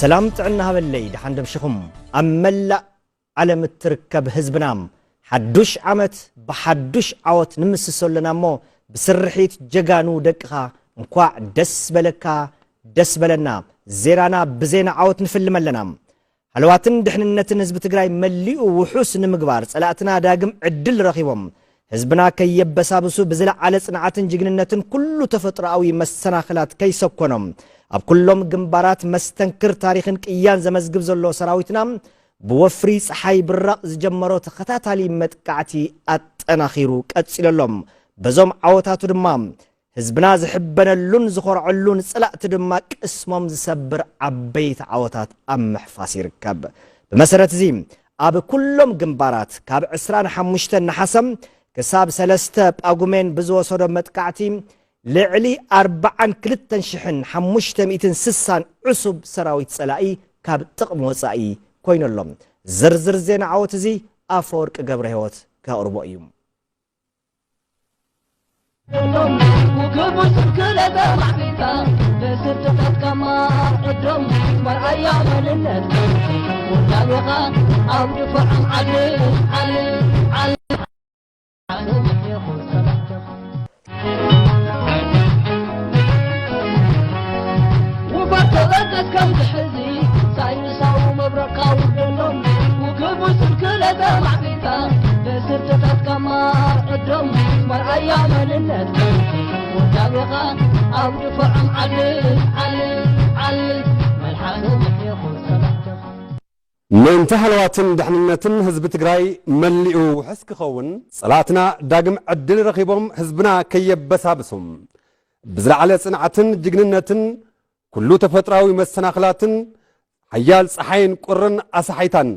ሰላም ጥዕና ሃበለይ፣ ደሓን ደምሽኹም። ኣብ መላእ ዓለም እትርከብ ህዝብና፣ ሓዱሽ ዓመት ብሓዱሽ ዓወት ንምስሶ ኣለና እሞ፣ ብስርሒት ጀጋኑ ደቅኻ እንኳዕ ደስ በለካ፣ ደስ በለና። ዜናና ብዜና ዓወት ንፍልም ኣለና። ሃለዋትን ድሕንነትን ህዝቢ ትግራይ መሊኡ ውሑስ ንምግባር፣ ጸላእትና ዳግም ዕድል ረኺቦም፣ ህዝብና ከየበሳብሱ፣ ብዝለዓለ ጽንዓትን ጅግንነትን ኩሉ ተፈጥሮኣዊ መሰናኽላት ከይሰኮኖም፣ ኣብ ኩሎም ግንባራት መስተንክር ታሪኽን ቅያን ዘመዝግብ ዘሎ ሰራዊትና፣ ብወፍሪ ጸሓይ ብራቕ ዝጀመሮ ተኸታታሊ መጥቃዕቲ ኣጠናኺሩ ቀጺሉ ኣሎ። በዞም ዓወታቱ ድማ፣ ህዝብና ዝሕበነሉን ዝኾርዐሉን፣ ጸላእቲ ድማ ቅስሞም ዝሰብር ዓበይቲ ዓወታት ኣብ ምሕፋስ ይርከብ። ብመሰረት እዚ፣ ኣብ ኩሎም ግንባራት ካብ ዕስራን ሓሙሽተን ነሓሰ ክሳብ ሰለስተ ጳጉሜን ብዝወሰዶ መጥቃዕቲ፣ ልዕሊ ኣርባዓን ክልተን ሽሕን ሓሙሽተ ሚእትን ስሳን ዕሱብ ሰራዊት ጸላኢ ካብ ጥቕሚ ወጻኢ ኮይኑ ኣሎ። ዝርዝር ዜና ዓወት እዚ ኣፈወርቂ ገብረ ህይወት ከቕርቦ እዩ። ውግቡ ስንክለ ተማዕቢታ ብስርትታት ከማዕዶም መርኣያ መንነት ውዳቤኻ ኣብ ድፋዖም ዓሊ ዓሊ ዓሊ። ውፋር ተበገስ ከም ዝሕዚ ሳይንሳዊ መብረቕካ ውደሎም። ውግቡ ስንክለ ተማዕቢታ ብስርትታት ከማዕዶም መርኣያ መንነት ውዳቤኻ ኣብ ድፋዖም ዓሊ ዓሊ ዓሊ። መልሓሶም ይኹን ሰላም። ምእንቲ ሃለዋትን ድሕንነትን ህዝቢ ትግራይ መሊኡ ውሑስ ክኸውን፣ ጸላእትና ዳግም ዕድል ረኺቦም ህዝብና ከየበሳብሱ፣ ብዝለዓለ ጽንዓትን ጅግንነትን ኩሉ ተፈጥሮኣዊ መሰናኽላትን ሓያል ጸሓይን ቁርን ኣሳሒታን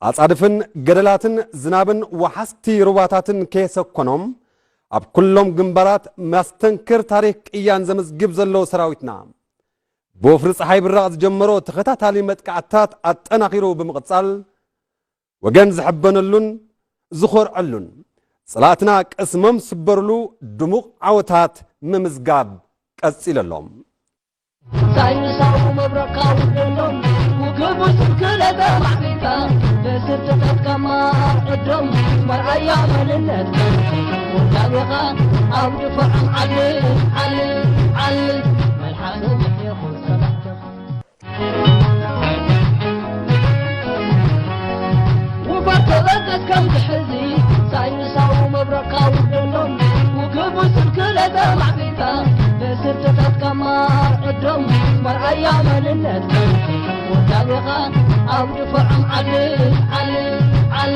ኣጻድፍን ገደላትን ዝናብን ወሓዝቲ ሩባታትን ከየሰኮኖም፣ ኣብ ኩሎም ግንባራት መስተንክር ታሪኽ ቅያን ዘመዝግብ ዘሎ ሰራዊትና፣ ብወፍሪ ጸሓይ ብራቕ ዝጀመሮ ተኸታታሊ መጥቃዕትታት ኣጠናኺሩ ብምቕጻል፣ ወገን ዝሕበነሉን ዝኾርዐሉን፣ ጸላእትና ቅስሞም ዝስበርሉ ድሙቕ ዓወታት ምምዝጋብ ቀጺሉ ኣሎ። ሳይንሳዊ መብረቕካ ውደሎም፣ ውግቡ ስንክለ ተማዕቢታ ብስርትታት ከማዕዶም መርኣያ መንነት ውዳቤኻ ኣብ ድፋዖም ዓሊ ዓሊ ዓሊ። መልሓሶም ይኹን ሰላም። ውፋር ተበገስ ከም ዝሕዚ ሳይንሳዊ መብረቕካ ውደሎም። ውግቡ ስንክለ ተማዕቢታ ብስርትታት ከማዕዶም መርኣያ መንነት ውዳቤኻ ኣብ ድፋዖም ዓሊ ዓሊ ዓሊ።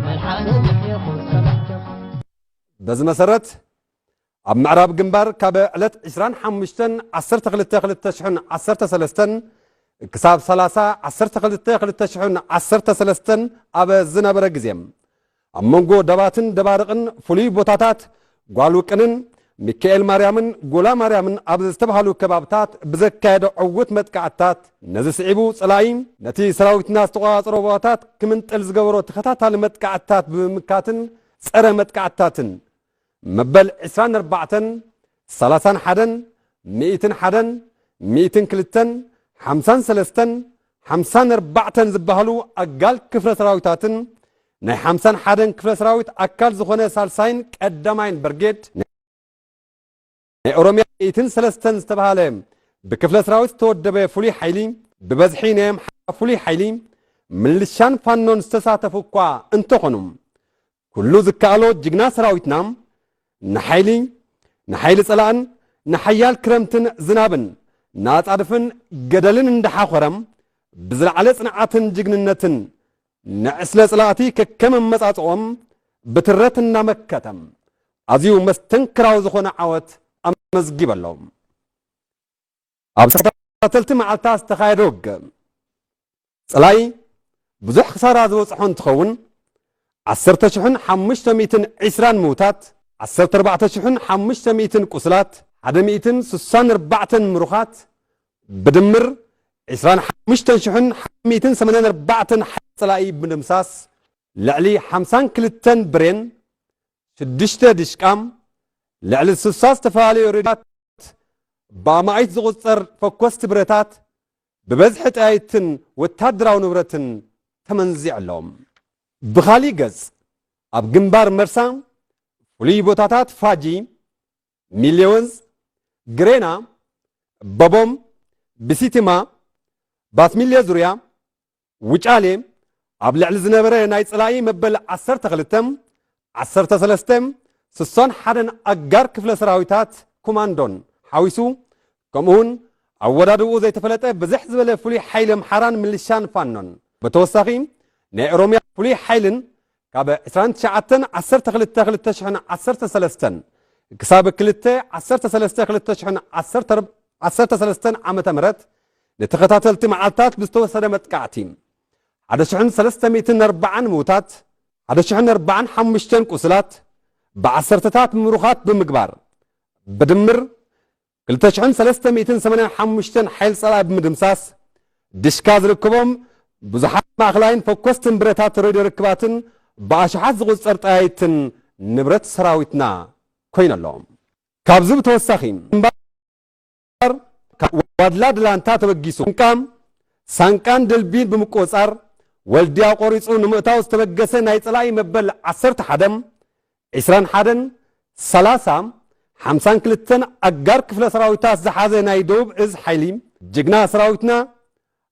መልሓሶም ይኹን ሰላም። በዚ መሰረት፣ ኣብ ምዕራብ ግንባር ካብ ዕለት ዕስራን ሓሙሽተን ዓሰርተ ክልተ ክልተ ሽሕን ዓሰርተ ሰለስተን ክሳብ ሰላሳ ዓሰርተ ክልተ ክልተ ሽሕን ዓሰርተ ሰለስተን ኣብ ዝነበረ ግዜ፣ ኣብ መንጎ ደባትን ደባርቕን ፍሉይ ቦታታት ጓል ውቅንን ሚካኤል ማርያምን ጎላ ማርያምን ኣብ ዝተባህሉ ከባብታት ብዘካየደ ዕዉት መጥቃዕትታት፣ ነዚ ስዒቡ ጸላኢ ነቲ ሰራዊትና ዝተቆጻጸሮ ቦታታት ክምንጥል ዝገበሮ ተኸታታሊ መጥቃዕትታት ብምምካትን ጸረ መጥቃዕትታትን፣ መበል ዕስራን ኣርባዕተን፣ ሰላሳን ሓደን፣ ሚእትን ሓደን፣ ሚእትን ክልተን፣ ሓምሳን ሰለስተን፣ ሓምሳን ኣርባዕተን ዝበሃሉ ኣጋል ክፍለ ሰራዊታትን ናይ ሓምሳን ሓደን ክፍለ ሰራዊት ኣካል ዝኾነ ሳልሳይን ቀዳማይን ብርጌድ፣ ናይ ኦሮምያ ሚእትን ሰለስተን ዝተባሃለ ብክፍለ ሰራዊት ዝተወደበ ፍሉይ ሓይሊ፣ ብበዝሒ ናይ ኣምሓራ ፍሉይ ሓይሊ፣ ምልሻን ፋኖን ዝተሳተፉ እኳ እንተኾኑ፣ ኩሉ ዝከኣሎ ጅግና ሰራዊትና ንሓይሊ፣ ንሓይሊ ጸላእን ንሓያል ክረምትን ዝናብን ንኣጻድፍን ገደልን እንዳሓኾረ፣ ብዝለዓለ ጽንዓትን ጅግንነትን ንዕስለ ጸላእቲ ከከም ኣመጻጽኦም ብትረት እናመከተ፣ ኣዝዩ መስተንክራዊ ዝኾነ ዓወት ኣመዝጊበ ኣሎ። ኣብ ተኸታተልቲ መዓልታት ዝተኻየደ ውግእ፣ ጸላኢ ብዙሕ ክሳራ ዝበጽሖ እንትኸውን፣ ዓሰርተ ሽሕን ሓሙሽተ ሚእትን ዕስራን ምውታት፣ ዓሰርተ ኣርባዕተ ሽሕን ሓሙሽተ ሚእትን ቁስላት፣ ሓደ ሚእትን ስሳን ኣርባዕተን ምሩኻት፣ ብድምር ዕስራን ሓሙሽተ ሽሕን ሓሙሽተ ሚእትን ሰማንያን ኣርባዕተን ሓይሊ ጸላኢ ብምድምሳስ፣ ልዕሊ ሓምሳን ክልተን ብሬን፣ ሽዱሽተ ድሽቃ፣ ልዕሊ ስሳ ዝተፈላለዩ ሬድዮታት፣ ብኣማኢት ዝቑጸር ፈኮስቲ ብረታት፣ ብበዝሒ ጠያይትን ወታደራዊ ንብረትን ተመንዚዑ ኣሎ። ብኻሊእ ገጽ፣ ኣብ ግንባር መርሳ ፍሉይ ቦታታት ፋጂ፣ ሚሌ ወንዝ፣ ግሬና፣ በቦም፣ ብሲቲማ፣ ባስሚሌ ዙርያ፣ ውጫሌ፣ ኣብ ልዕሊ ዝነበረ ናይ ጸላኢ መበል ዓሰርተ ክልተ፣ ዓሰርተ ሰለስተ፣ ስሳን ሓደን ኣጋር ክፍለ ሰራዊታት ኮማንዶን ሓዊሱ፣ ከምኡውን ኣወዳድብኡ ዘይተፈለጠ ብዝሕ ዝበለ ፍሉይ ሓይሊ ኣምሓራን ምልሻን ፋኖን፣ ብተወሳኺ ናይ ኦሮምያ ፍሉይ ሓይልን ካብ ዕስራን ትሽዓተን ዓሰርተ ክልተ ክልተ ሽሕን ዓሰርተ ሰለስተን ክሳብ ክልተ ዓሰርተ ሰለስተ ክልተ ሽሕን ዓሰርተ ዓሰርተ ሰለስተን ዓመተ ምህረት ንተኸታተልቲ መዓልታት ብዝተወሰደ መጥቃዕቲ፣ ሓደ ሽሕን ሰለስተ ሚእትን ኣርባዓን ምዉታት፣ ሓደ ሽሕን ኣርባዓን ሓሙሽተን ቁስላት፣ ብዓሰርተታት ምሩኻት ብምግባር፣ ብድምር ክልተ ሽሕን ሰለስተ ሚእትን ሰማንያን ሓሙሽተን ሓይል ጸላኢ ብምድምሳስ፣ ድሽካ ዝርከቦም ብዙሓት ማእኸላይን ፈኮስትን ብረታት ሬድዮ ርክባትን ብኣሽሓት ዝቑጸር ጠያይትን ንብረት ሰራዊትና ኮይኑ ኣሎ። ካብዚ ብተወሳኺ፣ ካብ ዋድላ ድላንታ ተበጊሱ፣ ሳንቃ፣ ሳንቃን ድልቢን ብምቁጽጻር፣ ወልድያ ቆሪጹ ንምእታው ዝተበገሰ ናይ ጸላኢ መበል ዓሰርተ ሓደ፣ ዕስራን ሓደን፣ ሰላሳ፣ ሓምሳን ክልተን ኣጋር ክፍለ ሰራዊታት ዝሓዘ ናይ ደቡብ እዝ ሓይሊ፣ ጅግና ሰራዊትና፣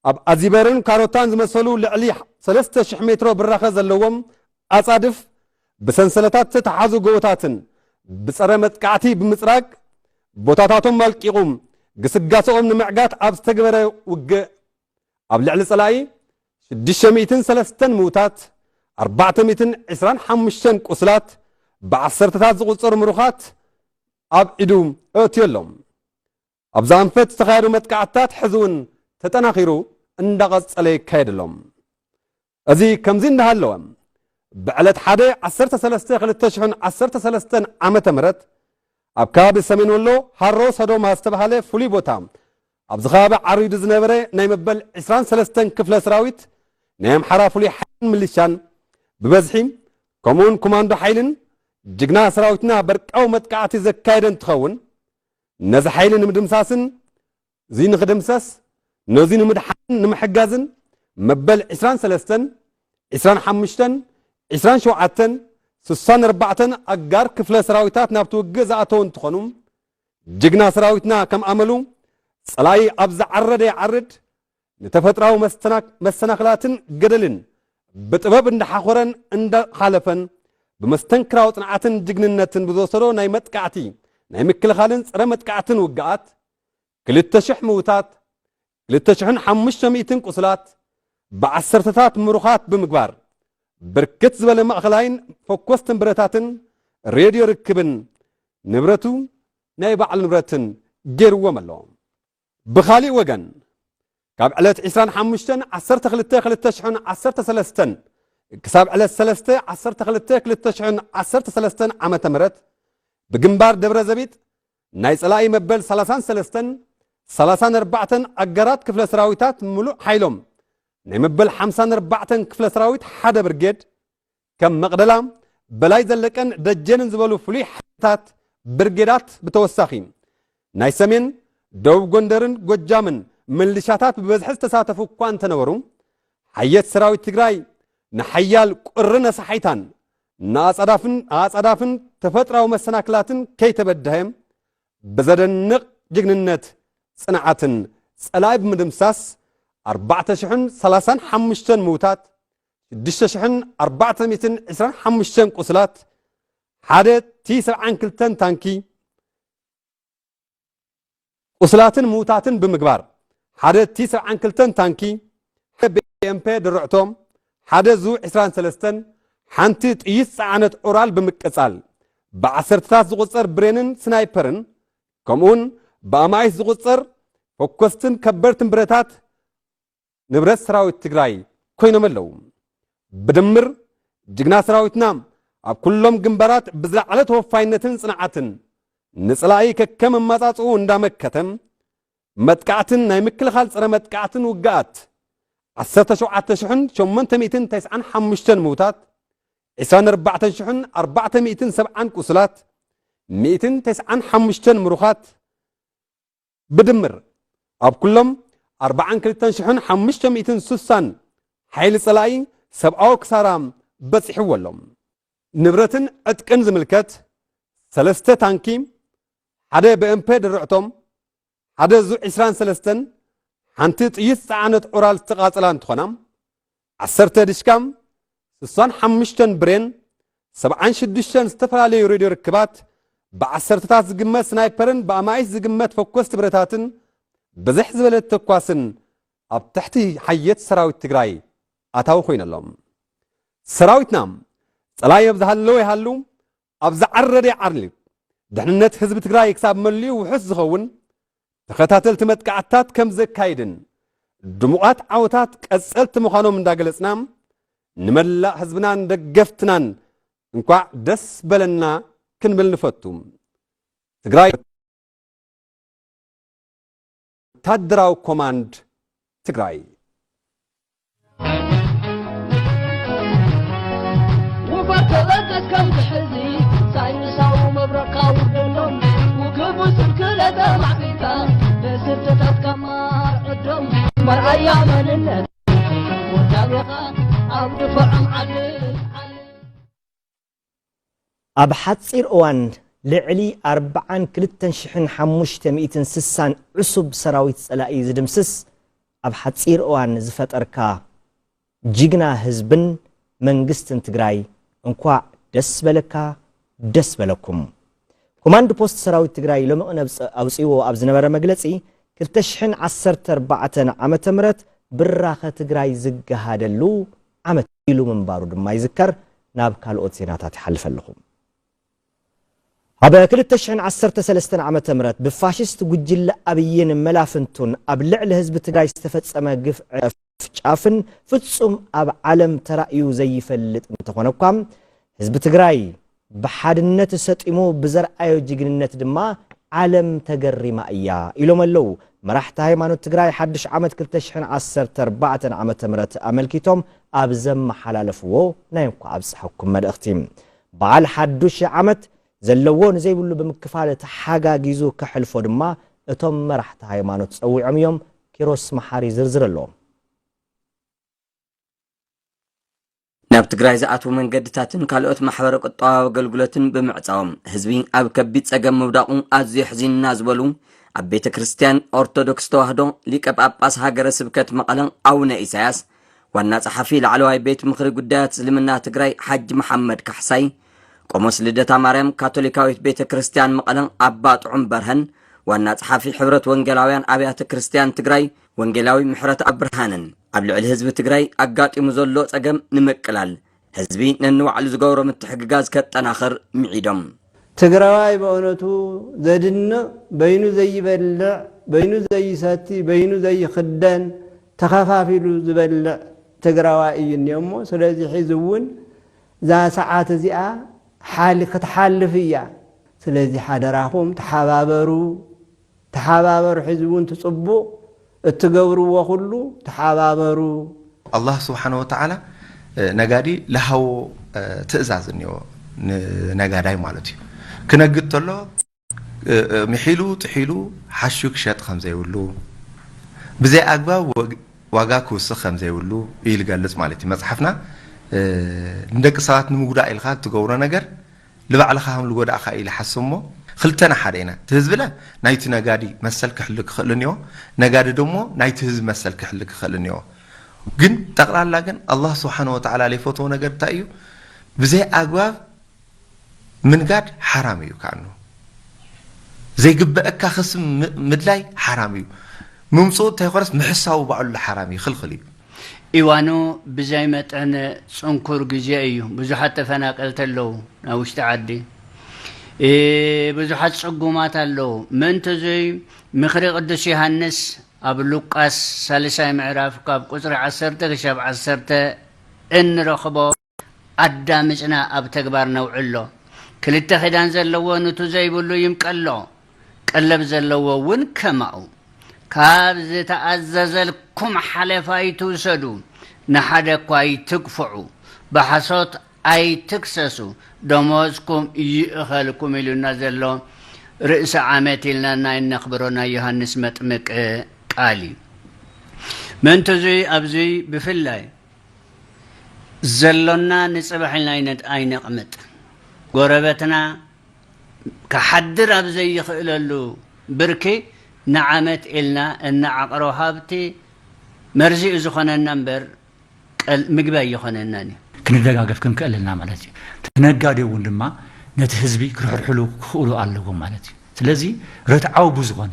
ኣብ ኣዚበርን ካሮታን ዝመሰሉ ልዕሊ ሰለስተ ሽሕ ሜትሮ ብራኸ ዘለዎም ኣጻድፍ፣ ብሰንሰለታት ዝተተሓዙ ጎቦታትን ብጸረ መጥቃዕቲ ብምጽራግ፣ ቦታታቶም ኣልቂቑ ግስጋሰኦም ንምዕጋት ኣብ ዝተገበረ ውግእ፣ ኣብ ልዕሊ ጸላኢ ሽዱሽተ ሚእትን ሰለስተን ምዉታት፣ ኣርባዕተ ሚእትን ዕስራን ሓሙሽተን ቁስላት፣ ብዓሰርተታት ዝቑጸሩ ምሩኻት ኣብ ኢዱ ኣእትዩ ኣሎ። ኣብዚ ኣንፈት ዝተኻየዱ መጥቃዕትታት ሕዚ እውን ተጠናኺሩ እንዳቐጸለ ይካየድ ኣሎ። እዚ ከምዚ እንዳሃለወ፣ ብዕለት ሓደ ዓሰርተ ሰለስተ ክልተ ሽሕን ዓሰርተ ሰለስተን ዓመተ ምህረት ኣብ ከባቢ ሰሜን ወሎ ሃሮ ሰዶማ ዝተባሃለ ፍሉይ ቦታ፣ ኣብዚ ከባቢ ዓሪዱ ዝነበረ ናይ መበል ዕስራን ሰለስተን ክፍለ ሰራዊት ናይ ኣምሓራ ፍሉይ ሓይልን ምልሻን ብበዝሒ፣ ከምኡውን ኮማንዶ ሓይልን ጅግና ሰራዊትና በርቃዊ መጥቃዕቲ ዘካየደ እንትኸውን፣ ነዚ ሓይሊ ንምድምሳስን እዚ ንኽድምሰስ፣ ነዚ ንምድሓን ንምሕጋዝን መበል ዕስራን ሰለስተን፣ ዕስራን ሓሙሽተን፣ ዕስራን ሸውዓተን፣ ስሳን ኣርባዕተን ኣጋር ክፍለ ሰራዊታት ናብቲ ውግእ ዝኣተዉ እንትኾኑ፣ ጅግና ሰራዊትና ከም ኣመሉ ጸላኢ ኣብ ዝዓረደ ይዓርድ፣ ንተፈጥራዊ መስተናክ-፣ መሰናኽላትን ገደልን ብጥበብ እንዳሓኾረን እንዳሓለፈን ብመስተንክራዊ ጽንዓትን ጅግንነትን ብዝወሰዶ ናይ መጥቃዕቲ፣ ናይ ምክልኻልን ጸረ መጥቃዕትን ውግኣት ክልተ ሽሕ ምዉታት፣ ክልተ ሽሕን ሓሙሽተ ሚእትን ቁስላት፣ ብዓሰርተታት ምሩኻት ብምግባር፣ ብርክት ዝበለ ማእኸላይን ፈኮስትን ብረታትን ሬድዮ ርክብን ንብረቱ ናይ ባዕሉ ንብረትን ገይርዎም ኣሎ። ብኻሊእ ወገን፣ ካብ ዕለት ዕስራን ሓሙሽተን ዓሰርተ ክልተ ክልተ ሽሕን ዓሰርተ ሰለስተን ክሳብ ዕለት ሰለስተ ዓሰርተ ክልተ ክልተ ሽሕን ዓሰርተ ሰለስተን ዓመተ ምህረት ብግንባር ደብረ ዘቢጥ ናይ ጸላኢ መበል ሰላሳን ሰለስተን፣ ሰላሳን ኣርባዕተን ኣጋራት ክፍለ ሰራዊታት ምሉእ ሓይሎም፣ ናይ መበል ሓምሳን ኣርባዕተን ክፍለ ሰራዊት ሓደ ብርጌድ፣ ከም መቕደላ፣ በላይ ዘለቀን ደጀንን ዝበሉ ፍሉይ ሓይልታት ብርጌዳት ብተወሳኺ፣ ናይ ሰሜን፣ ደቡብ ጎንደርን ጎጃምን ምልሻታት ብበዝሒ ዝተሳተፉ እኳ እንተነበሩ፣ ሓየት ሰራዊት ትግራይ ንሓያል ቁሪ ነሳሒታን ንኣጻዳፍን፣ ኣጻዳፍን ተፈጥራዊ መሰናክላትን ከይተበድሀ፣ ብዘደንቕ ጅግንነት፣ ጽንዓትን ጸላኢ ብምድምሳስ፣ ኣርባዕተ ሽሕን ሰላሳን ሓሙሽተን ምዉታት፣ ሽዱሽተ ሽሕን ኣርባዕተ ሚእትን ዕስራን ሓሙሽተን ቁስላት፣ ሓደ ቲ ሰብዓን ክልተን ታንኪ፣ ቁስላትን ምዉታትን ብምግባር፣ ሓደ ቲ ሰብዓን ክልተን ታንኪ፣ ሓደ ቢ ኤም ፔ ድርዕቶ፣ ሓደ ዙ ዕስራን ሰለስተን፣ ሓንቲ ጥይት ጸዓነት ኦራል ብምቅጻል፣ ብዓሰርተታት ዝቑጸር ብሬንን ስናይፐርን፣ ከምኡውን ብኣማኢት ዝቑጸር ፈኮስትን ከበድትን ብረታት ንብረት ሰራዊት ትግራይ ኮይኖም ኣለዉ። ብድምር፣ ጅግና ሰራዊትና ኣብ ኩሎም ግንባራት ብዝለዓለ ተወፋይነትን ጽንዓትን ንጸላኢ ከከም ኣመጻጽኡ እንዳመከተ፣ መጥቃዕትን ናይ ምክልኻል ጸረ መጥቃዕትን ውግኣት፣ ዓሰርተ ሸውዓተ ሽሕን ሸሞንተ ሚእትን ተስዓን ሓሙሽተን ምዉታት፣ ዕስራን ኣርባዕተን ሽሕን ኣርባዕተ ሚእትን ሰብዓን ቁስላት፣ ሚእትን ተስዓን ሓሙሽተን ምሩኻት፣ ብድምር ኣብ ኩሎም ኣርባዓን ክልተን ሽሕን ሓሙሽተ ሚእትን ስሳን ሓይሊ ጸላኢ ሰብኣዊ ክሳራ በጺሕዎ ኣሎ። ንብረትን ዕጥቅን ዝምልከት፣ ሰለስተ ታንኪ፣ ሓደ ብኤምፔ ድርዕቶም፣ ሓደ ዙ ዕስራን ሰለስተን፣ ሓንቲ ጥይት ዝጸዓነት ኦራል ዝተቓጸላ እንትኾና፣ ዓሰርተ ድሽካም፣ ስሳን ሓሙሽተን ብሬን፣ ሰብዓን ሽዱሽተን ዝተፈላለዩ ሬድዮ ርክባት፣ ብዓሰርተታት ዝግመት ስናይፐርን ብኣማኢት ዝግመት ፈኮስቲ ብረታትን ብዝሕ ዝበለ ተኳስን ኣብ ትሕቲ ሓየት ሰራዊት ትግራይ ኣታዊ ኮይነሎም። ሰራዊትና ጸላኢ ኣብ ዝሃለወ ይሃሉ፣ ኣብ ዝዓረደ ይዓርሊ፣ ድሕንነት ህዝቢ ትግራይ ክሳብ መሊኡ ውሑስ ዝኸውን ተኸታተልቲ መጥቃዕትታት ከም ዘካይድን ድሙቓት ዓወታት ቀጸልቲ ምዃኖም እንዳገለጽና፣ ንመላእ ህዝብናን ደገፍትናን እንኳዕ ደስ በለና ክንብል ንፈቱ። ትግራይ ወታደራዊ ኮማንድ ትግራይ። ውፈር ተበገስ ከም ትሕዚ ሳይንሳዊ መብረቕካ ውርደሎም። ውግብ ስንክለተ ማዕቢልካ ንስድታት ከማርዕዶም። መርኣያ መንነት ውዳቤኻ ኣብ ድፋዖም ዓሊ ዓሊ። ኣብ ሓጺር እዋን ልዕሊ ኣርብዓን ክልተን ሽሕን ሓሙሽተ ሚእትን ስሳን ዕሱብ ሰራዊት ጸላኢ ዝድምስስ ኣብ ሓጺር እዋን ዝፈጠርካ ጅግና ህዝብን መንግስትን ትግራይ እንኳዕ ደስ በለካ ደስ በለኩም። ኮማንድ ፖስት ሰራዊት ትግራይ ሎሚ ቅነ ኣውፂዎ ኣብ ዝነበረ መግለፂ ክልተ ሽሕን ዓሰርተ ኣርባዕተን ዓመተ ምህረት ብራኸ ትግራይ ዝገሃደሉ ዓመት ኢሉ ምንባሩ ድማ ይዝከር። ናብ ካልኦት ዜናታት ይሓልፍ ኣለኹ። ኣብ ክልተ ሽሕን ዓሰርተ ሰለስተን ዓመተ ምህረት ብፋሽስት ጉጅለ ኣብይን መላፍንቱን ኣብ ልዕሊ ህዝቢ ትግራይ ዝተፈጸመ ግፍዒ ጨፍጫፍን ፍጹም ኣብ ዓለም ተራእዩ ዘይፈልጥ እንተኾነ እኳ ህዝቢ ትግራይ ብሓድነት ሰጢሙ ብዘርኣዮ ጅግንነት ድማ ዓለም ተገሪማ እያ ኢሎም ኣለዉ። መራሕቲ ሃይማኖት ትግራይ ሓድሽ ዓመት ክልተ ሽሕን ዓሰርተ ኣርባዕተን ዓመተ ምህረት ኣመልኪቶም ኣብ ዘመሓላለፍዎ ናይ እንኳዕ ኣብፀሐኩም መልእኽቲ በዓል ሓዱሽ ዓመት ዘለዎ ንዘይብሉ ብምክፋል ተሓጋጊዙ ከሕልፎ ድማ እቶም መራሕቲ ሃይማኖት ፀዊዖም እዮም። ኪሮስ መሓሪ ዝርዝር ኣለዎም። ናብ ትግራይ ዝኣትዉ መንገድታትን ካልኦት ማሕበረ ቁጠባዊ ኣገልግሎትን ብምዕፃዎም ህዝቢ ኣብ ከቢድ ፀገም ምውዳቑ ኣዝዩ የሕዚንና ዝበሉ ኣብ ቤተ ክርስቲያን ኦርቶዶክስ ተዋህዶ ሊቀ ጳጳስ ሃገረ ስብከት መቐለ ኣቡነ ኢሳያስ ዋና ጸሓፊ ላዕለዋይ ቤት ምኽሪ ጉዳያት እስልምና ትግራይ ሓጅ መሓመድ ካሕሳይ፣ ቆሞስ ልደታ ማርያም ካቶሊካዊት ቤተ ክርስቲያን መቐለ ኣባ ጥዑም በርሀን ዋና ጸሓፊ ሕብረት ወንጌላውያን ኣብያተ ክርስቲያን ትግራይ ወንጌላዊ ምሕረተኣብ ብርሃነን ኣብ ልዕሊ ህዝቢ ትግራይ ኣጋጢሙ ዘሎ ጸገም ንምቅላል ህዝቢ ነንባዕሉ ዝገብሮ ምትሕግጋዝ ከጠናኽር ምዒዶም። ትግራዋይ ብእውነቱ ዘድንቕ፣ በይኑ ዘይበልዕ፣ በይኑ ዘይሰቲ፣ በይኑ ዘይኽደን፣ ተኸፋፊሉ ዝበልዕ ትግራዋይ እዩ እኒኦ እሞ፣ ስለዚ ሕዚ እውን እዛ ሰዓት እዚኣ ሓሊ ክትሓልፍ እያ። ስለዚ ሓደራኹም ተሓባበሩ፣ ተሓባበሩ። ሕዚ እውን ትፅቡቕ እትገብርዎ ኩሉ ተሓባበሩ። ኣላህ ስብሓነ ወተዓላ ነጋዲ ለሃዎ ትእዛዝ እኒኦ ንነጋዳይ ማለት እዩ። ክነግድ ተሎ ምሒሉ ጥሒሉ ሓሹ ክሸጥ ከም ዘይብሉ፣ ብዘይ ኣግባብ ዋጋ ክውስኽ ከም ዘይብሉ እዩ ዝገልጽ ማለት እዩ መጽሓፍና። ንደቂ ሰባት ንምጉዳእ ኢልካ እትገብሮ ነገር ንባዕልኻ ከም ዝጎዳእካ ኢለ ሓስብ እሞ፣ ክልተና ሓደ ኢና። እቲ ህዝብለ ናይቲ ነጋዲ መሰል ክሕሉ ክኽእል እኒኦ፣ ነጋዲ ደሞ ናይቲ ህዝቢ መሰል ክሕሉ ክኽእል እኒኦ። ግን ጠቕላላ ግን ኣላህ ስብሓነ ወተዓላ ዘይፈትዎ ነገር እንታይ እዩ? ብዘይ ኣግባብ ምንጋድ ሓራም እዩ። ከኣኑ ዘይግበአካ ክስም ምድላይ ሓራም እዩ። ምምፅኡ እንታይ ኮነስ ምሕሳቡ ባዕሉ ሓራም እዩ፣ ክልኽል እዩ። ኢዋኑ ብዘይ መጠን ጽንኩር ግዜ እዩ። ብዙሓት ተፈናቀልቲ ኣለዉ ናብ ውሽጢ ዓዲ። ብዙሓት ጽጉማት ኣለዉ። ምእንቲ እዙይ ምኽሪ ቅዱስ ዮሃንስ ኣብ ሉቃስ ሳልሳይ ምዕራፍ ካብ ቁጽሪ ዓሰርተ ክሻብ ዓሰርተ እንረኽቦ ኣዳምጽና ኣብ ተግባር ነውዕሎ። ክልተ ኺዳን ዘለዎ ንቱ ዘይብሉ ይምቀሎ፣ ቀለብ ዘለዎ እውን ከማኡ። ካብ ዝተኣዘዘልኩም ሓለፋ ኣይትውሰዱ፣ ንሓደ እኳ ኣይትግፍዑ፣ ብሓሶት ኣይትክሰሱ፣ ደሞዝኩም ይእኸልኩም ኢሉና ዘሎ ርእሰ ዓመት ኢልና ናይ እነኽብሮ ናይ ዮሃንስ መጥምቅ ቃል እዩ። ምእንቲ እዚ ኣብዚ ብፍላይ ዘሎና ንጽባሕ ኢልና ኣይነ-፣ ኣይነቕምጥ። ጎረበትና ክሓድር ኣብ ዘይኽእለሉ ብርኪ ንዓመት ኢልና እንዓቕሮ ሃብቲ መርዚኡ ዝኾነና እምበር ቀል-፣ ምግቢ ኣይኾነናን እዩ። ክንደጋገፍ ክንክእል ኣለና ማለት እዩ። እቲ ነጋዴ እውን ድማ ነቲ ህዝቢ ክርሕርሕሉ ክኽእሉ ኣለዎም ማለት እዩ። ስለዚ ርትዓዊ ብዝኾነ፣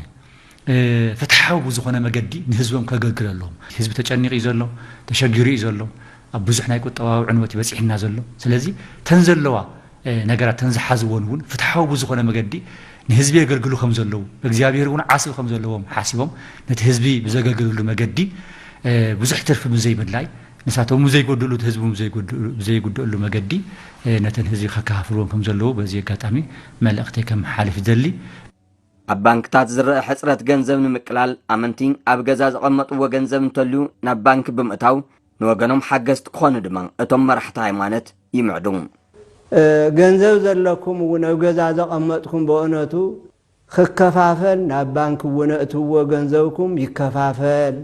እ፣ ፍትሓዊ ብዝኾነ መገዲ ንህዝቦም ከገልግል ኣለዎም። ህዝቢ ተጨኒቑ እዩ ዘሎ፣ ተሸጊሩ እዩ ዘሎ፣ ኣብ ብዙሕ ናይ ቁጠባዊ ዕንወት እዩ በፂሕና ዘሎ። ስለዚ ተን ዘለዋ፣ እ፣ ነገራት ተን ዝሓዝዎን እውን ፍትሓዊ ብዝኾነ መገዲ ንህዝቢ የገልግሉ ከም ዘለዉ፣ እግዚኣብሔር እውን ዓስቢ ከም ዘለዎም ሓሲቦም ነቲ ህዝቢ ብዘገልግልሉ መገዲ፣ እ፣ ብዙሕ ትርፊ ብዘይምድላይ ንሳቶም ዘይጎድሉ፣ ህዝቢ ዘይጎድሉ፣ ዘይጉድእሉ መገዲ፣ እ፣ ነተን ህዝቢ ከከፋፍልዎም ከም ዘለዉ በዚ ኣጋጣሚ መልእኽተይ ከመሓላልፍ ይደሊ። ኣብ ባንክታት ዝረአ ሕጽረት ገንዘብ ንምቅላል፣ ኣመንቲ ኣብ ገዛ ዘቐመጥዎ ገንዘብ እንተልዩ ናብ ባንክ ብምእታው ንወገኖም ሓገዝቲ ክኾኑ ድማ እቶም መራሕቲ ሃይማኖት ይምዕዱ። እ፣ ገንዘብ ዘለኩም እውን ኣብ ገዛ ዘቐመጥኩም ብእውነቱ ክከፋፈል ናብ ባንክ እውን እእትዎ ገንዘብኩም ይከፋፈል።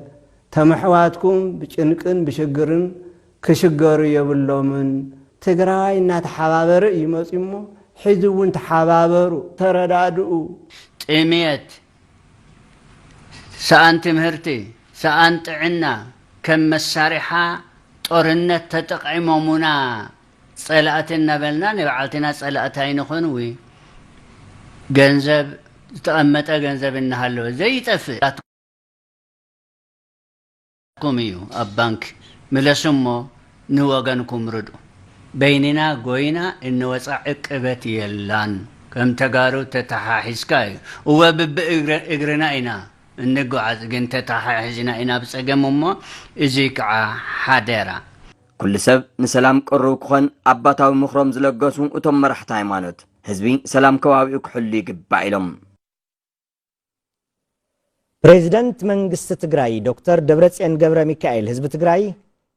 ተመሕዋትኩም ብጭንቅን ብሽግርን ክሽገሩ የብሎምን። ትግራዋይ እናተሓባበረ እዩ መፂኡ እሞ ሕዚ እውን ተሓባበሩ፣ ተረዳድኡ። ጥምየት፣ ሰኣን ትምህርቲ፣ ሰኣን ጥዕና ከም መሳሪሓ ጦርነት ተጠቒሞሙና ጸላእቲ እናበልና ናይ ባዕልትና ጸላእቲ ኣይንኹን። ዊ ገንዘብ ዝተቐመጠ ገንዘብ እናሃለወ ዘይጠፍእ ኩም እዩ ኣብ ባንክ ምለሱ እሞ ንወገንኩም ርዱ። በይንና ጎይና እንወፃ ዕቅበት የላን። ከም ተጋሩ ተተሓሒዝካ እዩ። እወ ብብእግረ-፣ እግርና ኢና እንጓዓዝ፣ ግን ተተሓሒዝና ኢና ኣብ ፀገም እሞ እዚ ከዓ ሓደራ። ኩሉ ሰብ ንሰላም ቅሩብ ክኾን ኣባታዊ ምኽሮም ዝለገሱ እቶም መራሕቲ ሃይማኖት፣ ህዝቢ ሰላም ከባቢኡ ክሕሉ ይግባእ ኢሎም። ፕሬዚደንት መንግስቲ ትግራይ ዶክተር ደብረጽዮን ገብረ ሚካኤል ህዝቢ ትግራይ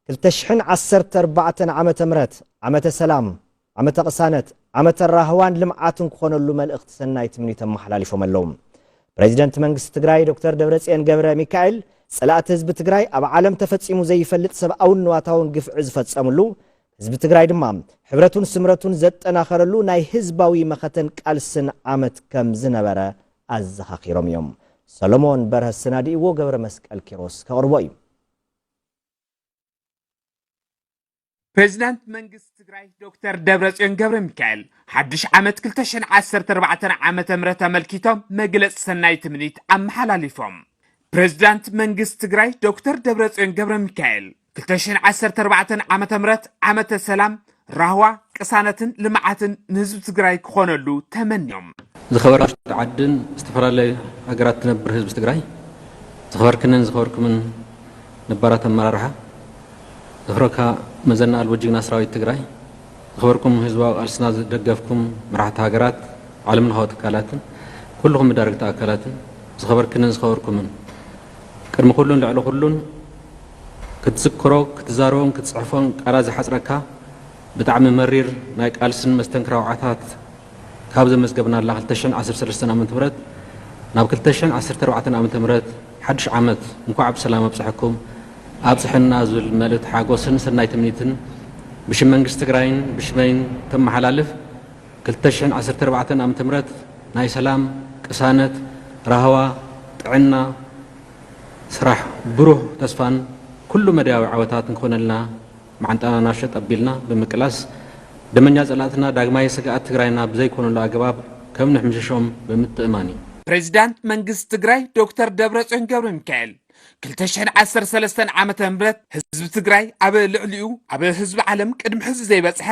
ክልተ ሽሕን ዓሰርተ ኣርባዕተን ዓመተ ምህረት ዓመተ ሰላም፣ ዓመተ ቅሳነት፣ ዓመተ ራህዋን ልምዓትን ክኾነሉ መልእኽቲ ሰናይ ትምኒት ኣመሓላሊፎም ኣለዉ። ፕሬዚደንት መንግስቲ ትግራይ ዶክተር ደብረጽዮን ገብረ ሚካኤል ጸላእቲ ህዝቢ ትግራይ ኣብ ዓለም ተፈጺሙ ዘይፈልጥ ሰብኣውን ንዋታውን ግፍዒ ዝፈጸምሉ፣ ህዝቢ ትግራይ ድማ ሕብረቱን ስምረቱን ዘጠናኸረሉ ናይ ህዝባዊ መኸተን ቃልስን ዓመት ከም ዝነበረ ኣዘኻኺሮም እዮም። ሰሎሞን በርሀ ኣሰናዲእዎ፣ ገብረ መስቀል ኪሮስ ከቕርቦ እዩ። ፕሬዚዳንት መንግስቲ ትግራይ ዶክተር ደብረጽዮን ገብረ ሚካኤል ሓድሽ ዓመት ክልተ ሽሕን ዓሰርተ ኣርባዕተን ዓመተ ምህረት ኣመልኪቶም መግለጺ ሰናይ ትምኒት ኣመሓላሊፎም። ፕሬዚዳንት መንግስቲ ትግራይ ዶክተር ደብረጽዮን ገብረ ሚካኤል ክልተ ሽሕን ዓሰርተ ኣርባዕተን ዓመተ ምህረት ዓመተ ሰላም፣ ራህዋ፣ ቅሳነትን ልምዓትን ንህዝቢ ትግራይ ክኾነሉ ተመንዮም። ዝኸበርካ ውሽጢ ዓድን ዝተፈላለየ ሃገራት ትነብር ህዝቢ ትግራይ፣ ዝኸበርክንን ዝኸበርኩምን ነባራት ኣመራርሓ፣ ዝኽረካ መዘና ኣልቦ ጅግና ሰራዊት ትግራይ፣ ዝኸበርኩም ህዝባዊ ቃልስና ዝደገፍኩም መራሕቲ ሃገራት፣ ዓለም ለኻዊ ትካላትን ኩልኹም መዳርግቲ ኣካላትን፣ ዝኸበርክንን ዝኸበርኩምን፣ ቅድሚ ኩሉን ልዕሊ ኩሉን ክትዝክሮ፣ ክትዛረቦን ክትጽሕፎን ቃላት ዝሓጽረካ ብጣዕሚ መሪር ናይ ቃልስን መስተንክራዊ ዓታት ካብ ዘመዝገብናላ ክልተ ሽሕን ዓሰርተ ሰለስተን ዓመተ ምህረት ናብ ክልተ ሽሕን ዓሰርተ ኣርባዕተን ዓመተ ምህረት ሓድሽ ዓመት እንኳዕ ብሰላም ኣብፀሐኩም ኣብፀሐና ዝብል መልእኽቲ ሓጎስን ሰናይ ትምኒትን ብሽም መንግስቲ ትግራይን ብሽመይን ተመሓላልፍ። ክልተ ሽሕን ዓሰርተ ኣርባዕተን ዓመተ ምህረት ናይ ሰላም፣ ቅሳነት፣ ራህዋ፣ ጥዕና፣ ስራሕ፣ ብሩህ ተስፋን ኩሉ መዳያዊ ዓወታት ንክኾነልና መዓንጣና ናብ ሸጥ ኣቢልና ብምቅላስ፣ ደመኛ ጸላእትና ዳግማይ ስግኣት ትግራይና ብዘይኮነሉ ኣገባብ ከም ንሕምሽሾም ብምትእማን እዩ። ፕሬዚዳንት መንግስቲ ትግራይ ዶክተር ደብረጽዮን ገብረ ሚካኤል ክልተ ሽሕን ዓሰርተ ሰለስተን ዓመተ ምህረት ህዝቢ ትግራይ ኣብ ልዕሊኡ ኣብ ህዝቢ ዓለም ቅድሚ ሕዚ ዘይበጽሐ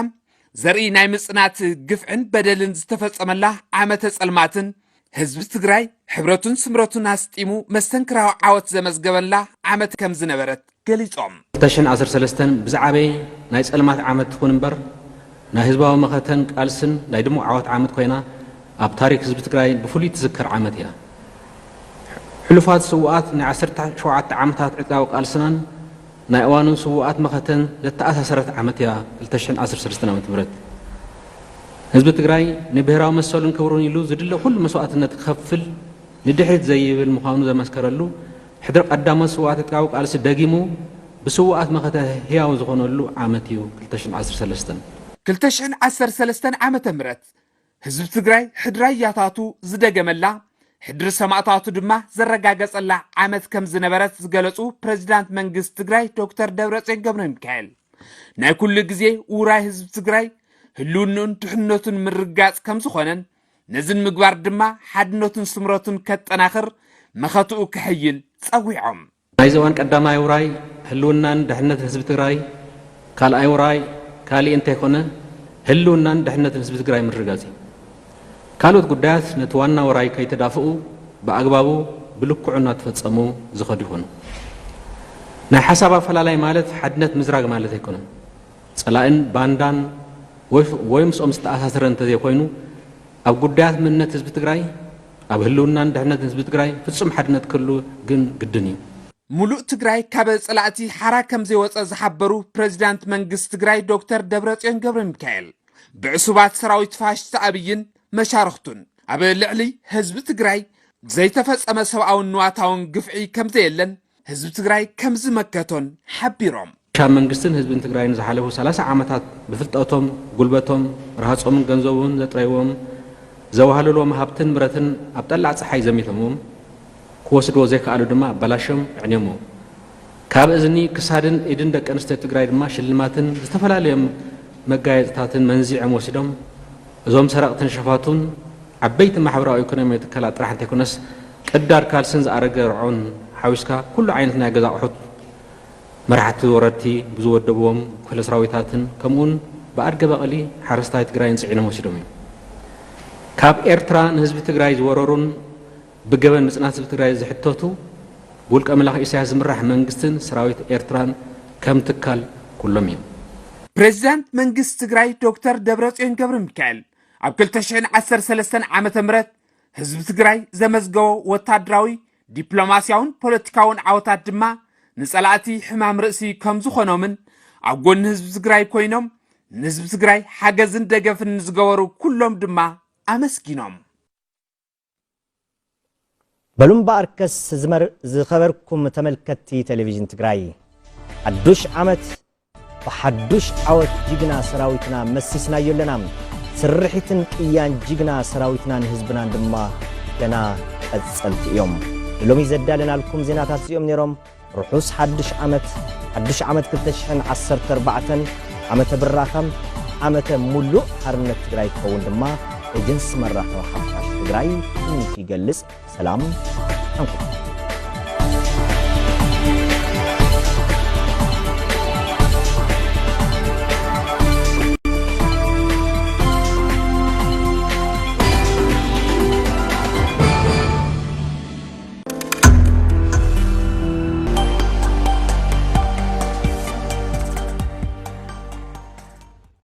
ዘርኢ ናይ ምጽናት ግፍዕን በደልን ዝተፈጸመላ ዓመተ ጸልማትን ህዝቢ ትግራይ ሕብረቱን ስምረቱን ኣስጢሙ መስተንክራዊ ዓወት ዘመዝገበላ ዓመት ከም ዝነበረት ገሊጾም። ክልተ ሽሕን ዓሰርተ ሰለስተን ብዝዓበየ ናይ ጸልማት ዓመት ትኹን እምበር፣ ናይ ህዝባዊ መኸተን ቃልስን ናይ ድሙቕ ዓወት ዓመት ኮይና ኣብ ታሪክ ህዝቢ ትግራይ ብፍሉይ ትዝከር ዓመት እያ። ሕሉፋት ስውኣት ናይ ዓሰርተ ሸውዓተ ዓመታት ዕጥቃዊ ቃልስናን ናይ እዋኑን ስውኣት መኸተን ዘተኣሳሰረት ዓመት እያ ክልተ ሽሕን ዓሰርተ ሰለስተን ዓመተ ምህረት። ህዝቢ ትግራይ ንብሄራዊ መሰሉን ክብሩን ኢሉ ዝድለ ኩሉ መስዋእትነት ክኸፍል ንድሕሪት ዘይብል ምዃኑ ዘመስከረሉ ሕድሪ ቀዳሞት ስውኣት ኤርትራዊ ቃልሲ ደጊሙ ብስውኣት መኸተ ህያው ዝኾነሉ ዓመት እዩ ክልተ ሽሕን ዓሰርተ ሰለስተን። ክልተ ሽሕን ዓሰርተ ሰለስተን ዓመተ ምህረት ህዝቢ ትግራይ ሕድሪ ኣያታቱ ዝደገመላ፣ ሕድሪ ሰማእታቱ ድማ ዘረጋገጸላ ዓመት ከም ዝነበረት ዝገለጹ ፕሬዚዳንት መንግስቲ ትግራይ ዶክተር ደብረጽዮን ገብረ ሚካኤል፣ ናይ ኩሉ ግዜ ውራይ ህዝቢ ትግራይ ህልውንኡን ድሕነቱን ምርጋጽ ከም ዝኾነን፣ ነዚ ንምግባር ድማ ሓድነቱን ስምረቱን ከጠናኽር መኸትኡ ክሕይል ጸዊዖም። ናይዚ እዋን ቀዳማይ ውራይ ህልውናን ድሕነትን ህዝቢ ትግራይ፣ ካልኣይ ውራይ ካሊእ እንተይኮነ ህልውናን ድሕነትን ህዝቢ ትግራይ ምርጋጽ እዩ። ካልኦት ጉዳያት ነቲ ዋና ውራይ ከይተዳፍኡ ብኣግባቡ ብልክዑ እናተፈጸሙ ዝኸዱ ይኾኑ። ናይ ሓሳብ ኣፈላላይ ማለት ሓድነት ምዝራግ ማለት ኣይኮነን። ጸላእን ባንዳን ወይ ወይ ምስኦም ዝተኣሳሰረ እንተዘይኮይኑ ኣብ ጉዳያት መንነት ህዝቢ ትግራይ፣ ኣብ ህልውናን ድሕነትን ህዝቢ ትግራይ ፍጹም ሓድነት ክህሉ ግን ግድን እዩ። ሙሉእ ትግራይ ካብ ጸላእቲ ሓራ ከም ዘይወጸ ዝሓበሩ ፕሬዚዳንት መንግስቲ ትግራይ ዶክተር ደብረጽዮን ገብረ ሚካኤል፣ ብዕሱባት ሰራዊት ፋሽስቲ ኣብይን መሻርኽቱን ኣብ ልዕሊ ህዝቢ ትግራይ ዘይተፈጸመ ሰብኣውን ንዋታውን ግፍዒ ከም ዘየለን ህዝቢ ትግራይ ከም ዝመከቶን ሓቢሮም። ካብ መንግስትን ህዝብን ትግራይን ዝሓለፉ ሰላሳ ዓመታት ብፍልጠቶም፣ ጉልበቶም፣ ረሃጾምን ገንዘቦምን ዘጥረይዎም፣ ዘዋህለልዎም ሃብትን ንብረትን ኣብ ጠላዕ ጸሓይ ዘሚቶምዎም፣ ክወስድዎ ዘይከኣሉ ድማ ኣባላሽዮም ኣዕንዮምዎ። ካብ እዝኒ፣ ክሳድን ኢድን ደቂ ኣንስትዮ ትግራይ ድማ ሽልማትን ዝተፈላለዮም መጋየፅታትን መንዚዖም ወሲዶም። እዞም ሰረቕትን ሸፋቱን ዓበይቲ ማሕበራዊ ኢኮኖሚያዊ ትካላት ጥራሕ እንተይኮነስ ቅዳድ ካልስን ዝኣረገ ርዖን ሓዊስካ ኩሉ ዓይነት ናይ ገዛ ኣቑሑት መራሕቲ ወረድቲ ብዝወደብዎም ክፍለ ሰራዊታትን ከምኡውን ብኣድገ በቐሊ ሓረስታይ ትግራይን ፅዒኖም ወሲዶም እዮም። ካብ ኤርትራ ንህዝቢ ትግራይ ዝወረሩን ብገበን ምፅናት ህዝቢ ትግራይ ዝሕተቱ ብውልቀ መላኺ ኢሳያስ ዝምራሕ መንግስትን ሰራዊት ኤርትራን ከም ትካል ኩሎም እዮም። ፕሬዚዳንት መንግስቲ ትግራይ ዶክተር ደብረጽዮን ገብረ ሚካኤል ኣብ ክልተ ሽሕን ዓሰርተ ሰለስተን ዓመተ ምህረት ህዝቢ ትግራይ ዘመዝገቦ ወታደራዊ፣ ዲፕሎማስያውን ፖለቲካውን ዓወታት ድማ ንጸላእቲ ሕማም ርእሲ ከም ዝኾኖምን ኣብ ጎኒ ህዝቢ ትግራይ ኮይኖም ንህዝቢ ትግራይ ሓገዝን ደገፍን ንዝገበሩ ኩሎም ድማ ኣመስጊኖም። በሉ እምበኣርከስ ዝመር-፣ ዝኸበርኩም ተመልከትቲ ቴሌቪዥን ትግራይ፣ ሓዱሽ ዓመት ብሓዱሽ ዓወት ጅግና ሰራዊትና መሲስናዮ ኣለና። ስርሒትን ቅያን ጅግና ሰራዊትናን ህዝብናን ድማ ገና ቀጸልቲ እዮም። ንሎሚ ዘዳለናልኩም ዜናታት እዚኦም ነይሮም። ርሑስ ሓዱሽ ዓመት። ሓዱሽ ዓመት ክልተ ሽሕን ዓሰርተ ኣርባዕተን ዓመተ ብራኸ፣ ዓመተ ሙሉእ ሓርነት ትግራይ ክኸውን ድማ ኤጀንሲ መራኸቢ ሓፋሽ ትግራይ ትምኒቱ ይገልጽ። ሰላም፣ ሓንኩ።